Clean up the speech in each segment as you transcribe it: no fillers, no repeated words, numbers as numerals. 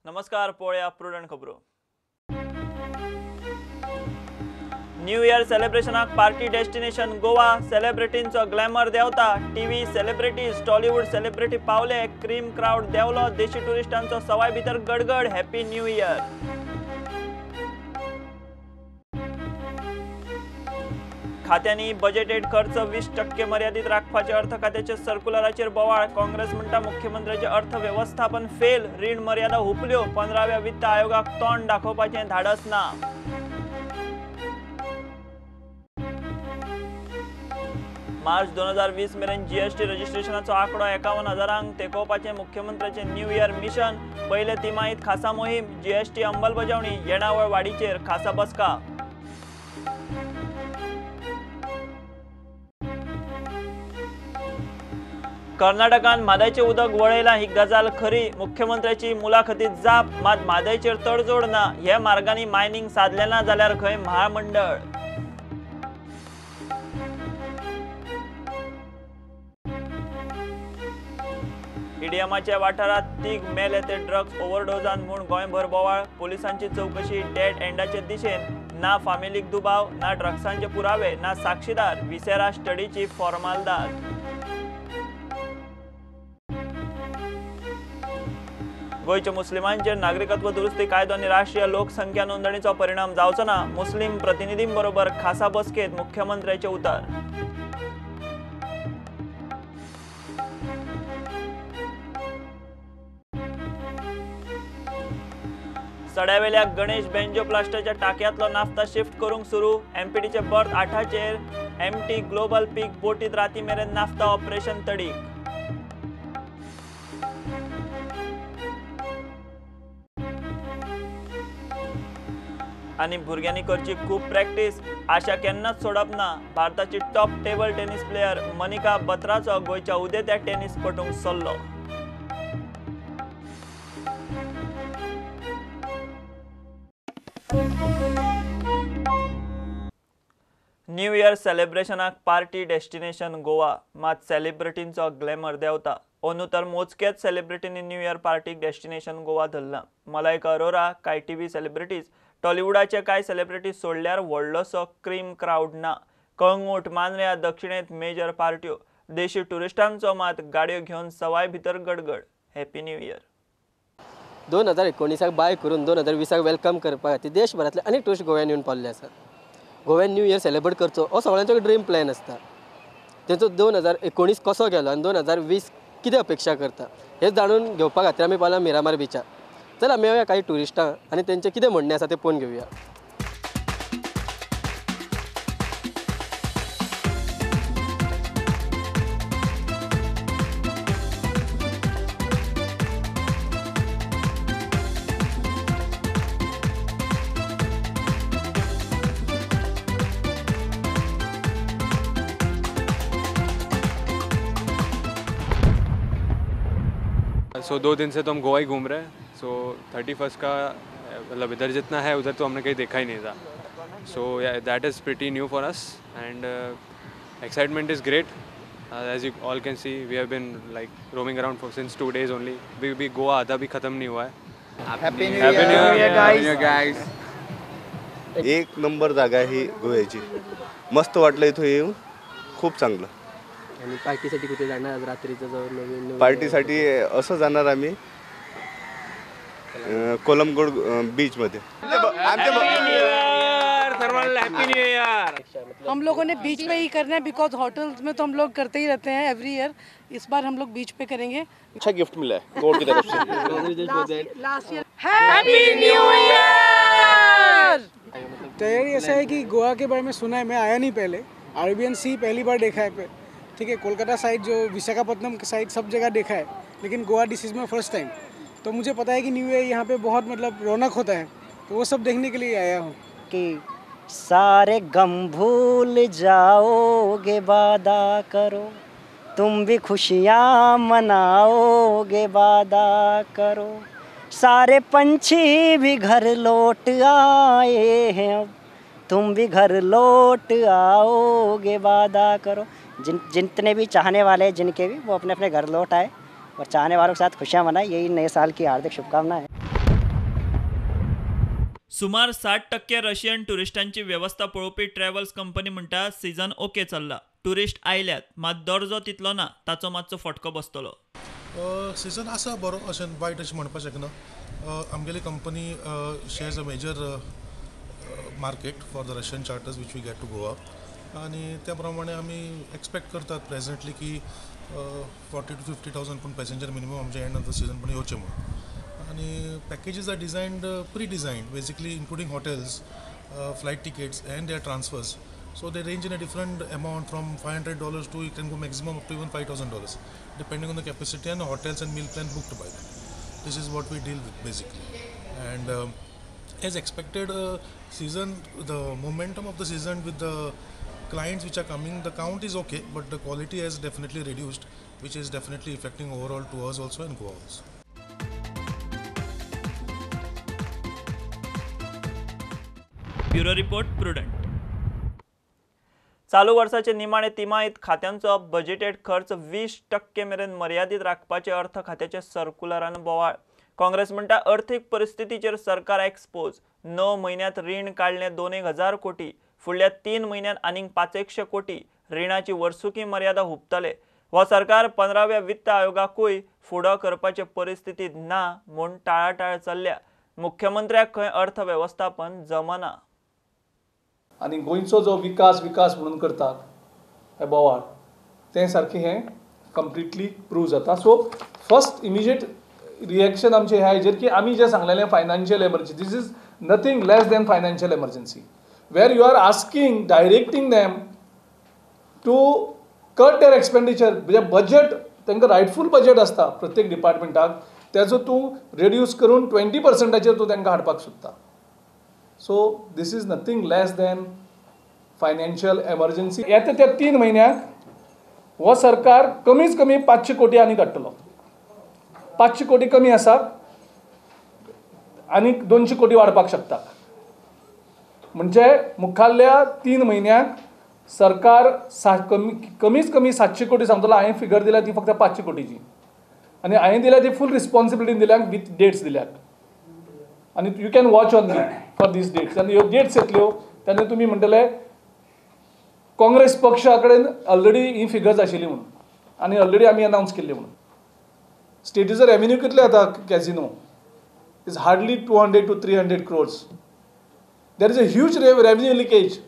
नमस्कार, पळोवया प्रुडंट खबरो. न्यू इयर सेलिब्रेशनाक पार्टी डेस्टिनेशन गोवा. सेलिब्रिटींचो ग्लॅमर देंवता. टीव्ही सेलिब्रिटीज, टॉलिवूड सेलिब्रिटी पावले. क्रीम क्रावड देंवलो. देशी टुरिस्टांचो सवाय भितर गडगड. Happy new year. खात्यांनी बजेटेड खर्च 20% मर्यादीत राखपाचे अर्थ खात्याचे सर्क्युलराचेर बोवाळ. काँग्रेस म्हणटा मुख्यमंत्र्याचे अर्थवेवस्थापन फेल. रीण मर्यादा हुपल्यो. 15व्या वित्त आयोगाक तोंड दाखोवपाचें धाडस ना. मार्च 2020 मेरेन जीएसटी रजिस्ट्रेशनाचो आंकडो 51,000 तेकोवपाचें मुख्यमंत्र्याचें न्यू इयर मिशन. पयले तिमाहीत खासा मोहीम. जीएसटी अंमलबजावणी येणावळ वाडीचेर खासा बसका. कर्नाटकान म्हादयचें उदक वळयलां ही गजाल खरी. मुख्यमंत्र्याची मुलाखतीत जाप. मात म्हादयचेर तडजोड ना. हे मार्गांनी मायनिंग सादलें ना जाल्यार खंय म्हामंडळ. ईडीएमाच्या वाठारांत 3 मेले ते ड्रग्स ओव्हरडोजान म्हूण गोंयभर बोवाळ. पोलिसांची चवकशी डेड एंडाचे दिशेन. ना फामिलीक दुबाव, ना ड्रग्सांचे पुरावे, ना साक्षीदार. विसेरा स्टडीची फॉर्मालदाद. गोंयच्या मुस्लिमांचेर नागरिकत्व दुरुस्ती कायदो आनी राष्ट्रीय लोकसंख्या नोंदणीचो परिणाम जावचो ना. मुस्लिम प्रतिनिधींबरोबर खासा बसकेत मुख्यमंत्र्याचे उतर. सड्यावेल्या गणेश बेंजो प्लास्टरच्या टाक्यांतलो नाफ्ता शिफ्ट करूंक सुरू. एमपीटीचे बर्थ 8चेर एमटी ग्लोबल पीक बोटीत राती मेरेन नाफ्ता ऑपरेशन तडीक. आनी भुरग्यांनी करची खूब प्रॅक्टीस. आशा केन्नाच सोडप ना. भारताची top table tennis player Manika बत्राचो गोंयच्या उदेत्या टेनिसपटूंक सल्लो. न्यू इयर सेलिब्रेशनाक पार्टी डेस्टिनेशन गोवा. मात सेलिब्रिटींचो ग्लॅमर देंवता. अंदू तर मोजकेच सेलिब्रिटींनी न्यू इयर पार्टीक डेस्टिनेशन गोवा धरलां. मलायका अरोरा, कांय टीव्ही सेलिब्रिटीज, टॉलिवूडाचे कांय सेलिब्रिटीज सोडल्यार व्हडलोसो क्रीम क्रावड ना. कळंगूट, मांद्र्या, दक्षिणेंत मेजर पार्ट्यो. देशी टुरिस्टांचो मात गाडयो घेवन सवाय भितर गडगड. Happy new year. 2019 bye करून 2020 welcome करपा खातीर देशभरांतले अनेक टुरिस्ट गोव्यान येवन पावल्ले आसात. गोव्यान न्यू इयर सेलिब्रेट करचो हो सगळ्यांचो ड्रीम प्लॅन आसता. तेंचो 2019 कसो गेलो आनी 2020 कितें अपेक्षा करता हें जाणून घेवपा खातीर आमी पावला मिरामार बिचार. चला मेळया काही टुरिस्टां आनी तेंचें कितें म्हणणें आसा तें पळोवन घेवया. सो 2 दिन से तो हम गोवा ही घूम रहे हैं. सो 31 का मतलब इधर जितना है उधर तो हमने कहीं देखा ही नहीं था. So that is pretty new for us and excitement is great. As you all can see we have been like roaming around for since 2 days only. भी गोवा आधा भी ख़त्म नहीं हुआ है. Happy new year guys. एक नंबर जागा आहे ही गोव्याची. मस्त वाटलं इथं येऊन, खूप चांगलं. आणि पार्टीसाठी कुठे जाणार आज रात्रीचं जवळ नवीन पार्टीसाठी असं जाणार आम्ही कोलमगोड बीचमध्ये. हम लोगों ने बीच पे ही करना है because hotels में तो हम लोग करते ही रहते हैं एवरी ईयर. इस बार हम लोग बीच पे करेंगे. अच्छा गिफ्ट मिला है गॉड की तरफ से. Last year happy new year. तैयारी ऐसा है कि गोवा के बारे में सुना है, मैं आया नहीं पहले. अरेबियन सी पहली बार देखा है, ठीक है. कोलकाता साइड जो विशाखापट्टनम साइड सब जगह देखा है, लेकिन Goa this is my first time. तो मुझे पता है कि न्यू ईयर यहाँ पे बहुत मतलब रौनक होता है, तो वो सब देखने के लिए आया हूँ. कि सारे गम भूल जाओगे वादा करो, तुम भी खुशियाँ मनाओगे वादा करो, सारे पंछी भी घर लौट आए हैं अब, तुम भी घर लौट आओगे वादा करो. जितने भी चाहने वाले हैं जिनके भी, वो अपने अपने घर लौट आए और चाहने वालों के साथ खुशियाँ मनाए. यही नए साल की हार्दिक शुभकामनाएं। सुमार 60% रशियन ट्युरिस्टांची वेवस्था पळोवपी ट्रॅव्हल्स कंपनी म्हणटा सीझन ओके चल्ला, ट्युरिस्ट आयल्यात, मात दर्जो तितलो ना, ताचो मातसो फटको बसतलो। सीझन आसा बरो, अशें वायट अशें म्हणपाक शकना। आमगेली company shares a major market for the Russian charters which we get to Goa आनी त्या प्रमाणे आमी एक्सपेक्ट करतात प्रेझेंटली की 40,000 to 50,000 पूण पॅसेंजर मिनिमम आमचे एंड ऑफ the season पण येवचे म्हणून। आनी packages are designed pre designed basically including hotels, flight tickets and their transfers. So they range in a different amount from $500 to you can go maximum up to even $5,000 depending on the capacity and hotels and meal plan booked by them. This is what we deal with basically. And as expected, season, the momentum of the season with the clients which are coming, the count is okay, but the quality has definitely reduced, which is definitely affecting overall tours also and Goa also. Bureau report, Prudent. चालू वर्साचे निमाणे तिमाहीत खात्यांचो budgeted खर्च 20% मेरेन मर्यादीत राखपाचे अर्थ खात्याचे सर्क्युलरान बोवाळ। काँग्रेस म्हणटा अर्थीक परिस्थितीचेर सरकार एक्सपोज, 9 म्हयन्यांत रीण काडलें 2,000 कोटी, फुडल्या 3 म्हयन्यांत आनीक 500 कोटी रिणाची वर्सुकी मर्यादा हुपतले। हो सरकार 15व्या वित्त आयोगाकूय फुडो करपाचे परिस्थितीत ना म्हूण टाळाटाळ चल्ल्या। मुख्यमंत्र्याक खंय अर्थवेवस्थापन जमना। आनी गोंयचो जो विकास विकास म्हणून करतात हे बोवाळ तें सारकें हें कंप्लिटली प्रूव जाता। सो फर्स्ट इमिजिएट रिएक्शन आमचें ह्या हेजेर की आमी जें सांगलेलें financial emergency, this is nothing less than financial emergency where you are asking directing them to cut their expenditure. म्हणजे बजेट तांकां रायटफूल बजेट आसता प्रत्येक डिपार्टमेंटाक, तेजो तूं रेड्यूस करून 20%चेर तूं तांकां हाडपाक सोदता। So this is nothing less than financial emergency. येता त्या 3 म्हयन्याक हो सरकार कमीच कमी 500 कोटी आनी काडटलो। 500 कोटी कमी आसा आनी 200 कोटी वाडपाक शकता। म्हणजे मुखाल्ल्या 3 म्हयन्याक सरकार कमीच कमी 700 कोटी सांगतलो। हांवें फिगर दिल्या ती फक्त 500 कोटीची आनी हांवें दिल्या ती फूल रिस्पॉन्सिबिलिटी दिल्या विथ डेट्स दिल्यात आनी you can watch on me for these dates. आनी ह्यो डेट्स येतल्यो तेन्ना तुमी म्हणटले काँग्रेस पक्षा कडेन ऑलरेडी ही फिगर्स आशिल्ली म्हणून आनी ऑलरेडी आमी अनावन्स केल्ली म्हणून। स्टेटीचो रेवेन्यू कितले येता casino is hardly 200 to 300 crores. There is a huge revenue leakage.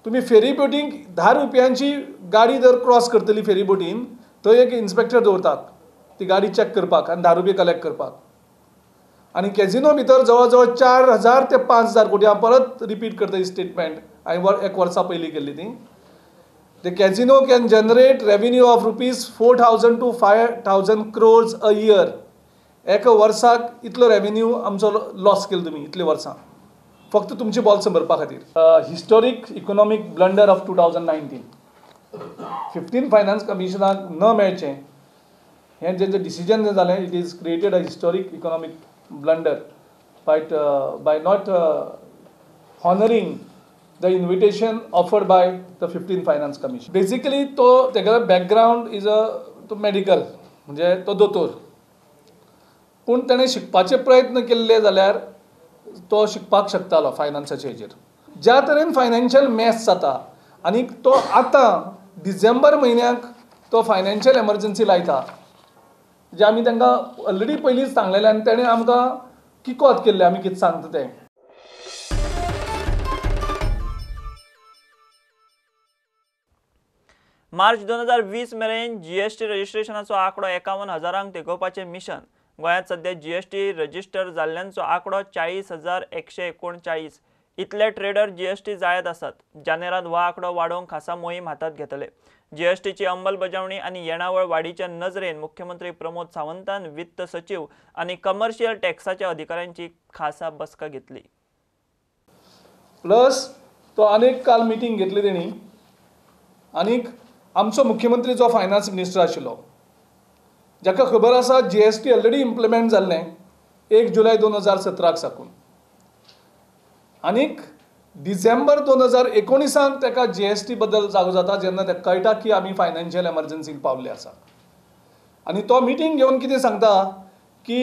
तुमी फेरी बोटींक 10 रुपयांची गाडी जर क्रॉस करतली फेरी बोटीन थंय एक इन्स्पेक्टर दवरतात ती गाडी चॅक करपाक आनी 10 रुपये कलेक्ट करपाक। आनी कॅझिनो भितर जवळ जवळ 4,000 ते 5,000 कोटी, हांव परत रिपीट करता ही स्टेटमेंट, हांवें एक वर्सा पयलीं केल्ली ती। The casino can generate revenue of rupees 4,000 to 5,000 crores a year. एका वर्साक इतलो रेवेन्यू आमचो लॉस केलो तुमी इतले वर्सां फक्त तुमचे बॉल्स भरपा खातीर। Historic economic blunder of 2019, 15 finance कमिशनाक न मेळचें हें जें डिसिजन जें जालें, it is created a historic economic blunder by not honouring the invitation offered by the 15 finance commission. Basically तो तेगेलो बॅकग्रावंड is a तो मेडिकल, म्हणजे तो दोतोर, पूण तेणें शिकपाचे प्रयत्न केल्ले जाल्यार तो शिकपाक शकतालो फायनान्साचे हेजेर। ज्या तरेन फायनान्शियल मॅस जाता आनी तो आतां डिसेंबर म्हयन्याक तो फायनान्शियल एमर्जन्सी लायता, जे आमी तांकां ऑलरेडी पयलींच सांगलेलें आनी तेणें आमकां किकोत केल्लें आमी कितें सांगता तें। मार्च 2020 मेरेन जीएसटी रजिस्ट्रेशनाचो आंकडो 51,000 तेकोवपाचें मिशन। गोंयांत सध्या जीएसटी रजिस्टर जाल्ल्यांचो आंकडो 40,139। इतले ट्रेडर जीएसटी जायत आसात। जानेरांत हो आंकडो वाडोवंक खासा मोहीम हातांत घेतले। जीएसटीची अंमलबजावणी आनी येणावळ वाडीच्या नजरेन मुख्यमंत्री प्रमोद सावंतान वित्त सचिव आनी कमर्शियल टॅक्साच्या अधिकाऱ्यांची खासा बसका घेतली। प्लस तो आनीक काल मिटींग घेतली तेणी आनीक आमचो मुख्यमंत्री जो फायनान्स मिनिस्टर आशिल्लो जाका खबर आसा जीएसटी ऑलरेडी इम्प्लिमेंट जाल्लें 1 जुलय 2017 साकून आनीक डिसेंबर 2019 ताका जीएसटी बद्दल जागो जाता जेन्ना ताका कळटा की आमी फायनान्शियल एमर्जन्सीक पावल्ले आसा। आनी तो मिटींग घेवन कितें सांगता की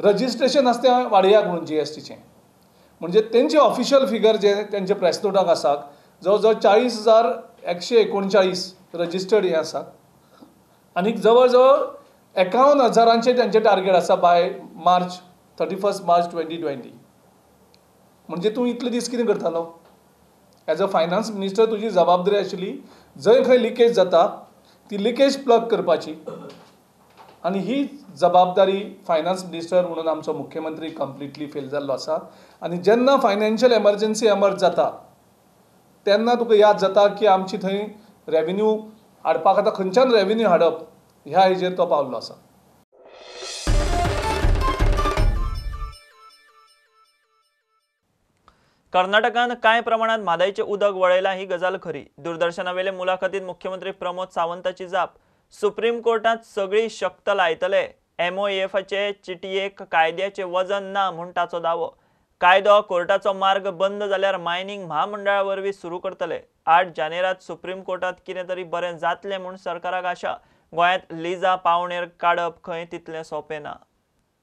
रजिस्ट्रेशन आसा तें वाडयात म्हणून जीएसटीचें, म्हणजे तेंचे ऑफिशियल फिगर जे तेंचे प्रेस नोटाक आसा जवळ जवळ 40,139 रजिस्टर्ड हे आसा आनी जवळ जवळ 51,000 तेंचे टार्गेट आसा बाय मार्च 31 मार्च 2020. म्हणजे तूं इतले दीस कितें करतालो? एज अ फायनान्स मिनिस्टर तुजी जबाबदारी आशिल्ली जंय खंय लिकेज जाता ती लिकेज प्लग करपाची आनी ही जबाबदारी फायनान्स मिनिस्टर म्हणून आमचो मुख्यमंत्री कंप्लिटली फेल जाल्लो आसा. आनी जेन्ना फायनान्शियल एमर्जन्सी एमर्ज जाता तेन्ना तुका याद जाता की आमची थंय रेवेन्यू हाडपाक आतां खंयच्यान रेवेन्यू हाडप ह्या हेजेर तो पावल्लो आसा. कर्नाटकान कांय प्रमाणात म्हादयचें उदक वळयलां ही गजाल खरी. दूरदर्शनावेले मुलाखतीत मुख्यमंत्री प्रमोद सावंताची जाप. सुप्रीम कोर्टात सगळी शक्त लायतले. MOEFचे चिटयेक कायद्याचें वजन ना म्हूण ताचो दावो. कायदो कोर्टाचो मार्ग बंद जाल्यार मायनिंग म्हामंडळा वरवीं सुरू करतले. 8 जानेरात सुप्रीम कोर्टात कितें तरी बरें जातलें म्हूण सरकाराक आशा. गोंयांत लिजा पावणेर काडप खंय तितलें सोंपें ना.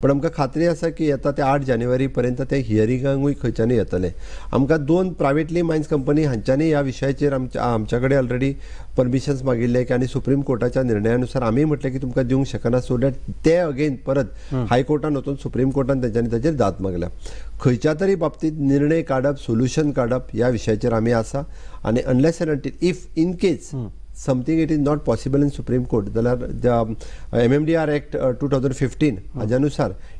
पण आमकां खात्री आसा की येता ते 8 जानेवारी पर्यंत ते हियरिंगांकूय खंयच्यानूय येतले. आमकां 2 प्रायवेटली मायन्स कंपनी हांच्यांनी ह्या विशयाचेर आमच्या कडेन ऑलरेडी परमिशन्स मागिल्ले की आनी सुप्रीम कोर्टाच्या निर्णयानुसार आमी म्हटलें की तुमकां दिवंक शकना, सो that ते अगेन परत हायकोर्टान वचून सुप्रीम कोर्टान तेंच्यांनी ताचेर दाद मागल्या. खंयच्या तरी बाबतींत निर्णय काडप, सोल्युशन काडप ह्या विशयाचेर आमी आसा आनी unless and until if in case something it is not possible in Supreme Court जाल्यार MMDR Act 2015 हाज्या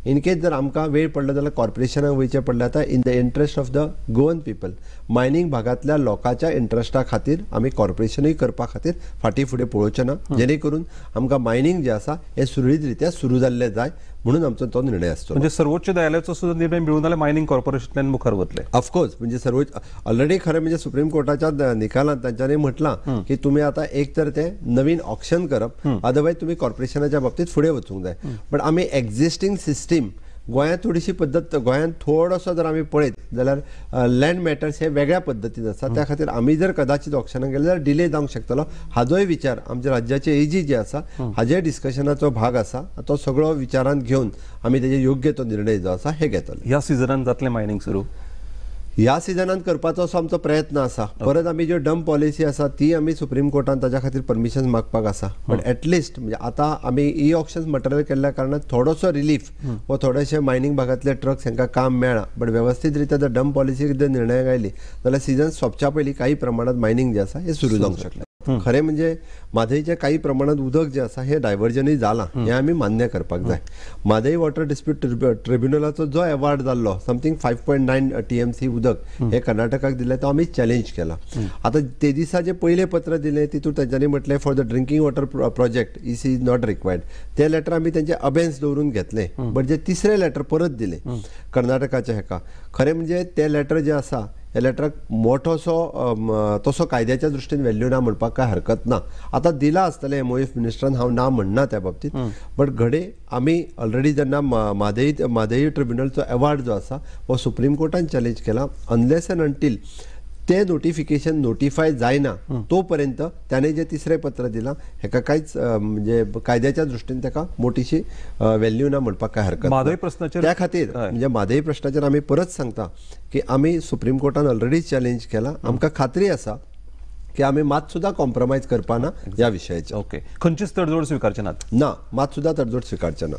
इन केस जर आमकां वेळ पडलो जाल्यार कॉर्पोरेशनाक वयचें पडलें आतां in the interest of the Goan people, mining भागांतल्या लोकांच्या इंट्रस्टा खातीर आमी कॉर्पोरेशनूय करपा खातीर फाटीं फुडें पळोवचें ना, जेणे करून आमकां मायनिंग जें आसा हें सुरळीत रित्या सुरू जाल्लें जाय म्हणून आमचो तो निर्णय आसतलो. म्हणजे सर्वोच्च न्यायालयाचो सुद्दां निर्णय मेळून जाल्यार मायनिंग कॉर्पोरेशनान मुखार वतले. ऑफकोर्स, म्हणजे सर्वोच्च ऑलरेडी खरें म्हणजे सुप्रीम कोर्टाच्या निकालांत तांच्यांनी म्हटलां की तुमी आतां एक तर ते नवीन ऑक्शन करप, अदरवायज तुमी कॉर्पोरेशनाच्या बाबतींत फुडें वचूंक जाय. बट आमी एक्झिस्टींग सिस्टीम गोंयांत थोडीशी पद्दत, गोंयांत थोडोसो जर आमी पळयत जाल्यार लँड मॅटर्स हे वेगळ्या पद्दतीन आसा, त्या खातीर आमी जर कदाचित ऑक्शनाक गेले जाल्यार डिले जावंक शकतलो. हाजोय विचार आमच्या राज्याचे एजी जे आसा हाजे डिस्कशनाचो भाग आसा, तो सगळो विचारांत घेवन आमी तेजे योग्य तो निर्णय जो आसा हे घेतले. ह्या सिजनान जातलें मायनिंग सुरू? ह्या सिजनान करपाचो असो आमचो प्रयत्न आसा. परत आमी ज्यो डंप पॉलिसी आसा ती आमी सुप्रीम कोर्टान ताच्या खातीर परमिशन मागपाक आसा. बट एटलिस्ट म्हणजे आतां आमी ई ऑक्शन्स मटेरियल केल्ल्या कारणान थोडोसो रिलीफ वा थोडेशे मायनिंग भागांतले ट्रक्स हांकां काम मेळ्ळां. बट व्यवस्थीत रित्या जर डंप पॉलिसी जर निर्णयाक आयली जाल्यार सिजन सोंपच्या पयलीं काही प्रमाणात मायनिंग जें आसा हें सुरू जावंक शकता. खरें म्हणजे म्हादयचें काही प्रमाणात उदक जें आसा हें डायवर्जनूय जालां हें आमी मान्य करपाक जाय. म्हादय वॉटर डिस्प्यूट ट्रिब्युनलाचो जो एवार्ड जाल्लो समथींग 5.9 TMC उदक हें कर्नाटकाक दिलें तो आमी चॅलेंज केला. आतां ते दिसा जें पयलें पत्र दिलें तितूंत तेंच्यांनी म्हटलें for the drinking water project EC is not required. तें लेटर आमी तेंचे अबेन्स दवरून घेतलें. बट जे तिसरें लेटर परत दिलें कर्नाटकाच्या हेका, खरें म्हणजे तें लेटर जें आसा ह्या लेटराक मोठोसो तसो कायद्याच्या दृश्टीन व्हॅल्यू ना म्हणपाक कांय हरकत ना. आतां दिला आसतलें MOF मिनिस्टरान, हांव ना म्हणना त्या बाबतीत, बट घडये आमी ऑलरेडी जेन्ना म्हादय ट्रिब्युनलचो एवार्ड जो आसा हो सुप्रीम कोर्टान चॅलेंज केला. अनलेस एंड अंटील ते नोटिफिकेशन नोटिफाय जायना तो पर्यंत त्याने जे तिसरें पत्र दिलां हेका कांयच म्हणजे कायद्याच्या दृश्टीन ताका मोठीशी व्हॅल्यू ना म्हणपाक कांय हरकत म्हादय प्रश्नाचेर. त्या खातीर म्हणजे म्हादय प्रश्नाचेर आमी परत सांगता की आमी सुप्रीम कोर्टान ऑलरेडी चॅलेंज केला. आमकां खात्री आसा की आमी मात सुद्दां कॉम्प्रोमायज करपा ना ह्या विशयाचेर. ओके, खंयचीच तडजोड स्विकारचे नात? ना, मात सुद्दां तडजोड स्विकारचे ना.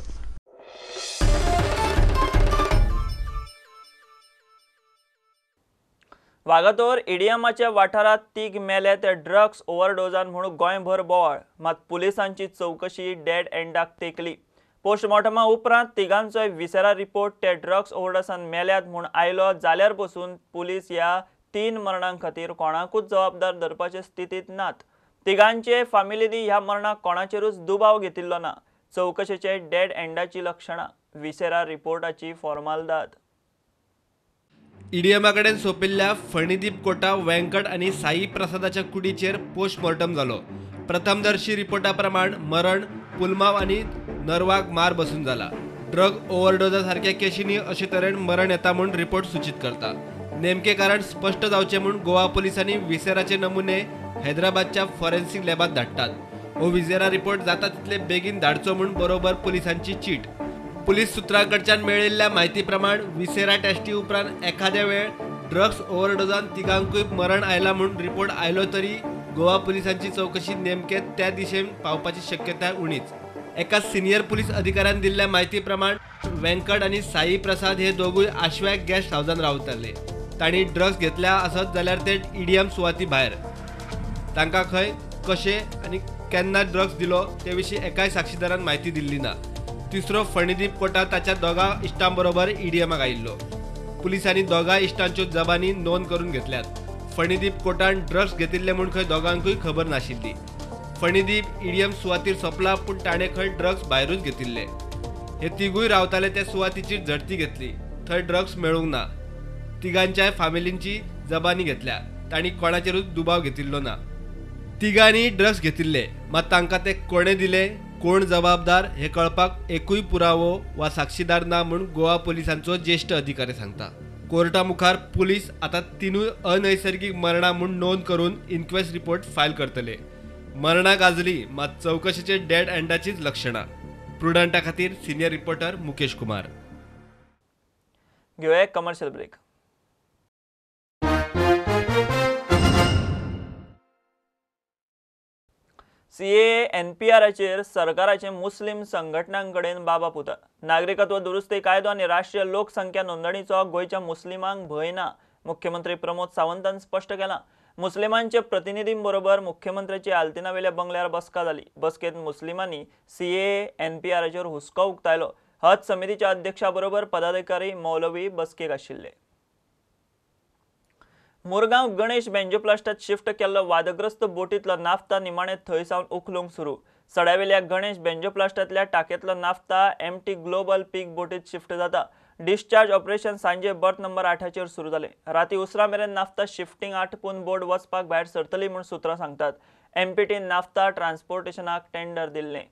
वागातोर इडियमाच्या वाठारांत तीग मेले ते ड्रग्स ओव्हरडोजान म्हूण गोंयभर बोवाळ. मात पुलिसांची चवकशी डेड एंडाक तेंकली. पोस्टमॉर्टमा उपरांत तिगांचोय विसेरा रिपोर्ट ते ड्रग्स ओव्हरडोसान मेल्यात म्हूण आयलो जाल्यार पसून पुलीस ह्या 3 मरणां खातीर कोणाकूच जबाबदार धरपाचे स्थितींत नात. तिगांचे फामिलींनी ह्या मरणाक कोणाचेरूच दुबाव घेतिल्लो ना. चवकशेचे डेड एंडाची लक्षणां, विसेरा रिपोर्टाची फॉर्मालदाद. इडियमा कडेन सोंपिल्ल्या फणीदीप कोटा, वेंकट आनी साई प्रसादाच्या कुडीचेर पोस्टमॉर्टम जालो. प्रथमदर्शी रिपोर्टा प्रमाण मरण पुलमाव आनी नर्वाक मार बसून जाला. ड्रग ओव्हरडोजा सारक्या केशींनी अशे तरेन मरण येता म्हूण रिपोर्ट सूचित करता. नेमके कारण स्पश्ट जावचें म्हूण गोवा पुलिसांनी विसेराचे नमुने हैदराबादच्या फॉरेन्सिक लॅबांत धाडटात. हो विसेरा रिपोर्ट जाता तितले बेगीन धाडचो म्हूण बरोबर पुलिसांची चीट. पुलीस सूत्रांकडच्यान मेळिल्ल्या म्हायती प्रमाण विसेरा टेस्टी उपरांत एखाद्या वेळ ड्रग्स ओव्हरडोजान तिगांकूय मरण आयला म्हूण रिपोर्ट आयलो तरी गोवा पुलिसांची चवकशी नेमके त्या दिशेन पावपाची शक्यताय उणीच. एका सिनियर पुलीस अधिकाऱ्यान दिल्ल्या म्हायती प्रमाण वेंकट आनी साई प्रसाद हे दोगूय आश्व्या गेस्ट हावजान रावताले. तांणी ड्रग्स घेतल्या आसत जाल्यार ते ईडीएम सुवाती भायर. तांकां खंय, कशें आनी केन्ना ड्रग्स दिलो ते विशीं एकाय साक्षीदारान म्हायती दिल्ली ना. तिसरो फणीदीप कोटा ताच्या दोगां इश्टां बरोबर ईडीएमाक आयिल्लो. पुलिसांनी दोगां इश्टांच्यो जबानी नोंद करून घेतल्यात. फणीदीप कोटान ड्रग्स घेतिल्ले म्हूण खंय दोगांकूय खबर नाशिल्ली. फणीदीप ईडीएम सुवातीर सोंपला पूण ताणें खंय ड्रग्स भायरूच घेतिल्ले. हे तिगूय रावताले त्या सुवातीची झडती घेतली. थंय ड्रग्स मेळूंक ना. तिगांच्याय फामिलींची जबानी घेतल्या. तांणी कोणाचेरूच दुबाव घेतिल्लो ना. तिगांनी ड्रग्स घेतिल्ले, मात तांकां ते कोणें दिले, कोण जबाबदार हे कळपाक एकूय पुरावो वा साक्षीदार ना म्हूण गोवा पुलिसांचो ज्येश्ठ अधिकारी सांगता. कोर्टा मुखार पुलीस आतां तिनूय अनैसर्गीक मरणां म्हूण नोंद करून इन्क्वेस्ट रिपोर्ट फायल करतले. मरणां गाजली मात चवकशेचे डेड एंडाचीच लक्षणां. प्रुडंटा खातीर सिनियर रिपोर्टर मुकेश कुमार. घेवया एक कमर्शियल ब्रेक. सीएए एनपीआराचेर सरकाराचे मुस्लिम संघटनांकडेन बाबा पुता. नागरिकत्व दुरुस्ती कायदो आनी राष्ट्रीय लोकसंख्या नोंदणीचो गोंयच्या मुस्लिमांक भंय ना, मुख्यमंत्री प्रमोद सावंतान स्पश्ट केलां. मुस्लिमांचे प्रतिनिधींबरोबर मुख्यमंत्र्याची आल्तिनावेल्या बंगल्यार बसका जाली. बसकेंत मुस्लिमांनी सीएए एनपीआराचेर हुस्को उक्तायलो. हज समितीच्या अध्यक्षा बरोबर पदाधिकारी मौलवी बसकेक आशिल्ले. मुरगांव गणेश बेंजोप्लास्टात शिफ्ट केल्लो वादग्रस्त बोटीतलो नाफ्ता निमाणे थंय सावन उखलूंक सुरू. सड्यावेल्या गणेश बेंजोप्लास्टांतल्या टाक्यांतलो नाफ्ता एमटी ग्लोबल पीक बोटीत शिफ्ट जाता. डिस्चार्ज ऑपरेशन सांजे बर्थ नंबर 8चेर सुरू जालें. राती उसरां मेरेन नाफ्ता शिफ्टिंग आटपून बोट वचपाक भायर सरतली म्हूण सुत्रां सांगतात. एमपीटीन नाफ्ता ट्रान्सपोर्टेशनाक टेंडर दिल्लें.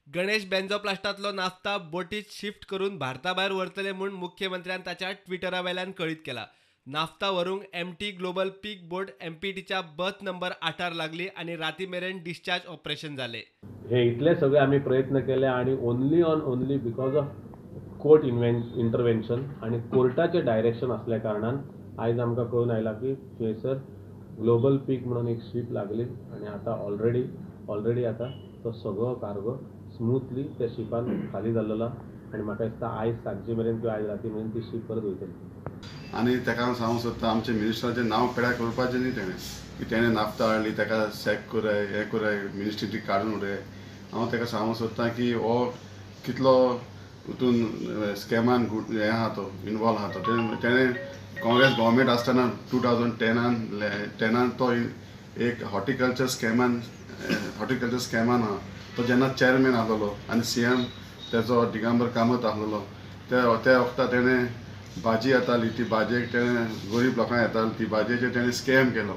गणेश बेंजोप्लास्टांतलो नाफ्ता बोटीत शिफ्ट करून भारता भायर व्हरतले म्हूण मुख्यमंत्र्यान ताच्या ट्विटरा वेल्यान कळीत केला. नाफ्ता व्हरूंक एमटी ग्लोबल पीक बोट एमपीटीच्या बर्थ नंबर 8 लागली आनी राती मेरेन डिस्चार्ज ऑपरेशन जाले. हे इतले सगळे आमी प्रयत्न केले आनी only on only because of court intervention आनी कोर्टाचें डायरेक्शन आसल्या कारणान आयज आमकां कळून आयलां की थंयसर ग्लोबल पीक म्हणून एक शीप लागली आनी आतां ऑलरेडी आतां तो सगळो कार्गो स्मूथली त्या शिपान खाली जाल्लो आनी म्हाका दिसता आयज सांजचे मेरेन किंवा आयज राती मेरेन ती शीप परत वयतली. आनी ताका हांव सांगूंक सोदता आमच्या मिनिस्टराचें नांव पेड्यार करपाचें न्ही तेणें की तेणें नाफ्ता हाडली ताका सॅक कराय हें कराय मिनिस्ट्री काडून उडय. हांव ताका सांगूंक सोदता की हो कितलो हितून स्कॅमान हें आहा तो इनवॉल्व आहा तो. तेणें काँग्रेस गव्हर्मेंट आसतना 2010 तो एक हॉर्टिकल्चर स्कॅमान आहा तो जेन्ना चॅरमॅन आसलेलो आनी सीएम तेजो दिगंबर कामत आसलेलो त्या वखता तेणें भाजी येताली ती भाजयेक तेणें गरीब लोकांक येताली ती भाजयेचेर तेणें स्कॅम केलो.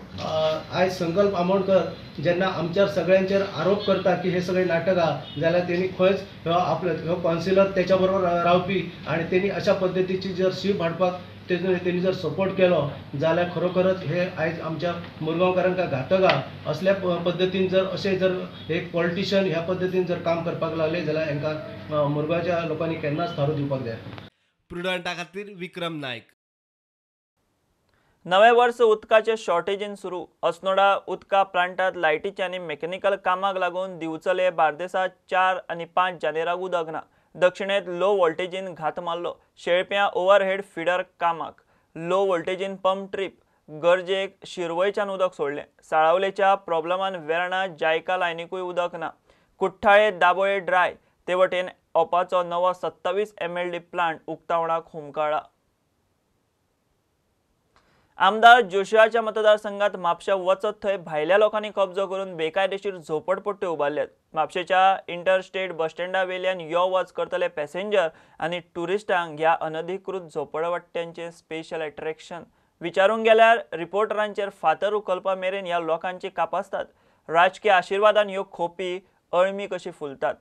आयज संकल्प आमोणकर जेन्ना आमच्या सगळ्यांचेर आरोप करता की हे सगळे नाटक आहा जाल्यार तेणी खंयच आपलो हो कावन्सिलर तेच्या बरोबर रावपी आनी तेणी अशा पद्दतीची जर शीप हाडपाक तेणी जर सपोर्ट केलो जाल्यार खरोखरच हे आयज आमच्या मुरगांवकारांक घातक आहा. असल्या पद्दतीन जर अशें जर एक पॉलिटिशियन ह्या पद्दतीन जर काम करपाक लागले जाल्यार हांकां मुरगांवच्या लोकांनी केन्नाच थारो दिवपाक जाय. प्रुडंटा खातीर विक्रम नायक. नवें वर्स उदकाचे शॉर्टेजीन सुरू. अस्नोडा उदका प्लांटात लायटीचे आनी मेकॅनिकल कामाक लागून दिवचले बार्देसात 4 आनी 5 जानेराक उदक ना. दक्षिणेत लो वोल्टेजीन घात मारलो. शेळप्यां ओव्हरहेड फिडर कामाक लो वोल्टेजीन पंप ट्रीप गरजेक शिरवयच्यान उदक सोडलें. साळावलेच्या प्रॉब्लमान वेर्णा जायका लायनीकूय उदक ना. कुठ्ठाळे दाबोळे ड्राय. ते वटेन ओपाचो नवो 27 MLD plant उक्तावणाक हुमकळ्ळा. आमदार जोशियाच्या मतदारसंघात म्हापशा वचत थंय भायल्या लोकांनी कब्जो करून बेकायदेशीर झोपडपट्ट्यो उबारल्यात. म्हापशेच्या इंटरस्टेट बसस्टँडा वेल्यान यो वच करतले पॅसेंजर आनी ट्युरिस्टांक ह्या अनधिकृत झोपडपट्ट्यांचें स्पेशल एट्रॅक्शन. विचारूंक गेल्यार रिपोर्टरांचेर फातर उखलपा मेरेन ह्या लोकांची कापासतात. राजकीय आशिर्वादान ह्यो खोपी अळमी कशी फुलतात.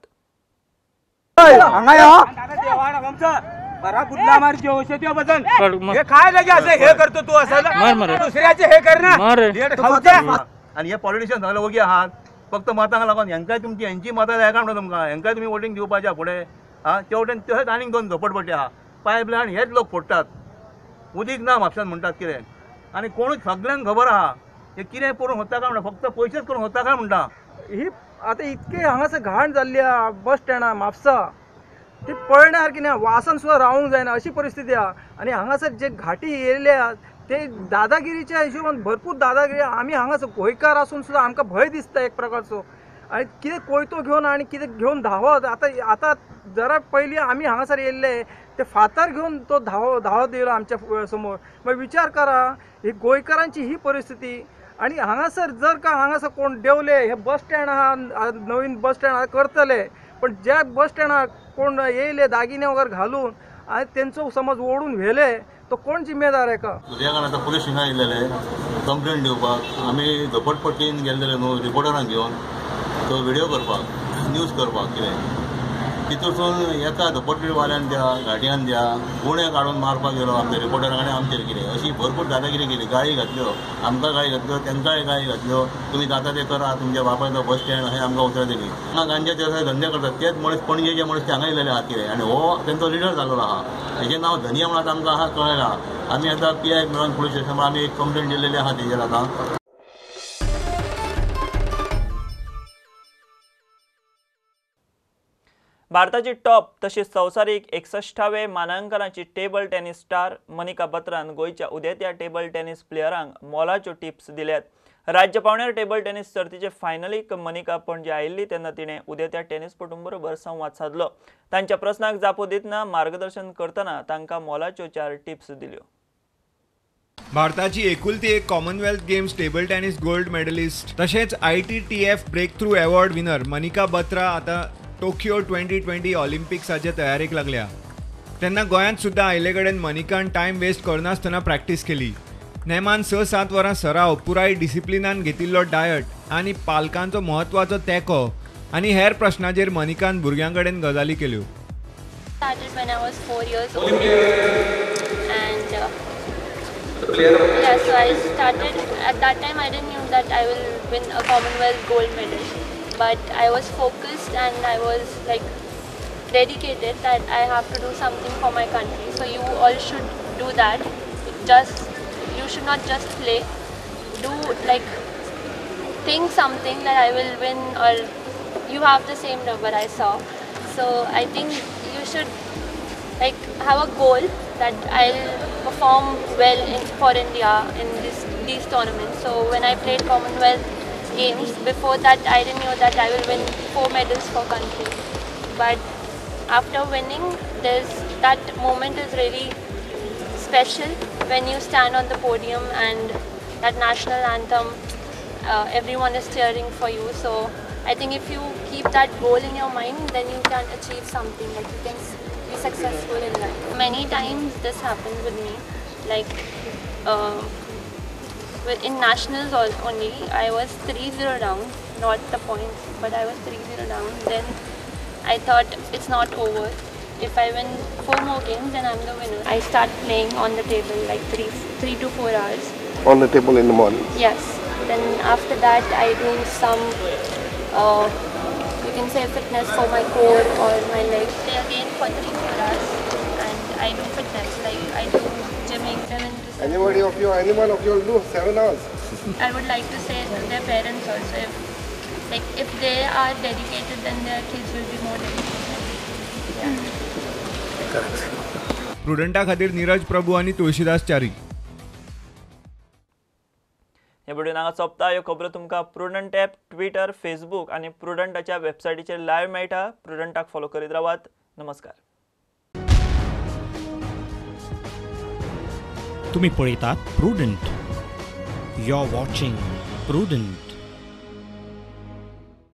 आनी हे पॉलिटिशियन सगळे वगी आहात फक्त मतांक लागून हेंकाय तुमची हेंची मतां जाय काय म्हणटा तुमकां हेंकाय तुमी वोटींग दिवपाचें फुडें. आं ते वटेन तशेंच आनीक 2 झोपडपट्टी आहा, पायपलायन हेच लोक फोडटात, उदीक ना म्हापशान म्हणटात कितें, आनी कोणूच सगल्यांक खबर आहा हे कितें करूंक सोदता काय म्हणटा, फक्त पयशेच करूंक सोदता काय म्हणटा. ही आतां इतके हांगासर घाण जाल्ली आहा बस स्टँडार म्हापसा, ती पळयणार सारकी ना, वासान सुद्दां रावूंक जायना अशी परिस्थिती आहा. आनी हांगासर जे घाटी येयल्ले आहा ते दादागिरीच्या हिशोबान भरपूर दादागिरी. आमी हांगासर गोंयकार आसून सुद्दां आमकां भंय दिसता एक प्रकारचो, आनी कितें कोयतो घेवन आनी कितें घेवन धांवत. आतां आतां जरा पयलीं आमी हांगासर येयल्ले ते फातर घेवन तो धांवत येयलो आमच्या समोर. मागीर विचार करा ही गोंयकारांची ही परिस्थिती. आनी हांगासर जर का हांगासर कोण देंवले, हे बस स्टँड आहा नवीन बस स्टँड आहा करतले, पण ज्या बस स्टँडार कोण येयले दागिने वगैरे घालून आनी तेंचो समज ओडून व्हेले तो कोण जिम्मेदार आहे का? सुर्याकान आतां पुलीस स्टेशनार येयलेले कंप्लेन दिवपाक, आमी झोपडपट्टीन गेल्लेले न्हू रिपोर्टरांक घेवन तो व्हिडियो करपाक, न्यूज करपाक कितें, तितूरसून एका झोपडपट्टीवाल्यान द्या गाडयान द्या गुणे काडून मारपाक गेलो आमच्या रिपोर्टरांक आनी आमचेर कितें अशी भरपूर दादागिरी केली. गाळी घातल्यो, आमकां गाळी घातल्यो, तांकांय गाळी घातल्यो, तुमी जाता ते करा, तुमच्या बापायचो बस स्टँड अशें आमकां उतरां दिली. हांगा गांज्याचे धंदे करतात तेच मनीस पणजेचे मनीस ते हांगा येयलेले आहात कितें, आनी हो तेंचो लिडर जाल्लो आहा, हेजें नांव धनिया म्हणून आतां आमकां आहा कळ्ळें आहा. आमी आतां पी I मेळून पुलीस स्टेशनार आमी एक कंप्लेन दिलेली आहा तेजेर आतां. भारताची टॉप तशीच संवसारीक 61व्या मानांकनाची टेबल टेनिस स्टार मनिका बत्रान गोंयच्या उदेत्या टेबल टेनिस प्लेयरांक मोलाच्यो टिप्स दिल्यात. राज्य पावंड्यार टेबल टेनिस सर्तीचे फायनलीक मनिका पणजे आयिल्ली तेन्ना तिणें उदेत्या टेनिसपटूं बरोबर संवाद सादलो. तांच्या प्रस्नाक जापो दितना मार्गदर्शन करतना तांकां मोलाच्यो 4 टिप्स दिल्यो. भारताची एकुलती एक Commonwealth Games table tennis gold medalist तशेंच ITTF breakthrough award winner Manika Batra आतां टोकियो 2020 ऑलिम्पिक्साचे तयारेक लागल्या. तेन्ना गोंयांत सुद्दां आयिल्ले कडेन मनिकान टायम वेस्ट करनासतना प्रॅक्टीस केली. नेमान 6-7 वरां सराव, पुराय डिसिप्लिनान घेतिल्लो डायट आनी पालकांचो म्हत्वाचो तेंको आनी हेर प्रश्नाचेर मनिकान भुरग्यां कडेन गजाली केल्यो. Started when I was 4 years old, and yeah, so I started at that time. I didn't knew that I will win a Commonwealth gold medal, but I was focused and I was like dedicated that I have to do something for my country. So you all should do that. Just you should not just play. Do like think something that I will win, or you have the same number I saw. So I think you should like have a goal that I'll perform well for India in these tournaments. So when I played Commonwealth Games, before that I didn't know that I will win 4 medals for country. But after winning, there's that moment is really special when you stand on the podium and that national anthem, everyone is cheering for you. So I think if you keep that goal in your mind, then you can achieve something, like you can be successful in life. Many times this happened with me, like in nationals only, I was 3-0 down, not the points, but I was 3-0 down. Then I thought it's not over. If I win 4 more games, then I'm the winner. I start playing on the table like 3 to 4 hours. On the table in the morning? Yes. Then after that, I do some, you can say fitness for my core or my legs. Play again for 3-4 hours, and I do fitness, like I do gymming 7 to 7. Anybody of you, anyone of you will do 7 hours? I would like to say to their parents also, if they are dedicated, then their kids will be more dedicated. Yeah. प्रुडंटा खातीर नीरज प्रभू आनी तुळशीदास च्यारी. हे बुडून हांगा सोंपता. ह्यो खबरो तुमकां prudent app, Twitter, Facebook आनी प्रुडंटाच्या वेबसायटीचेर लायव्ह मेळटा. प्रुडंटाक फॉलो करीत रावात. नमस्कार. तुम्ही पळयतात Prudent. You are watching Prudent.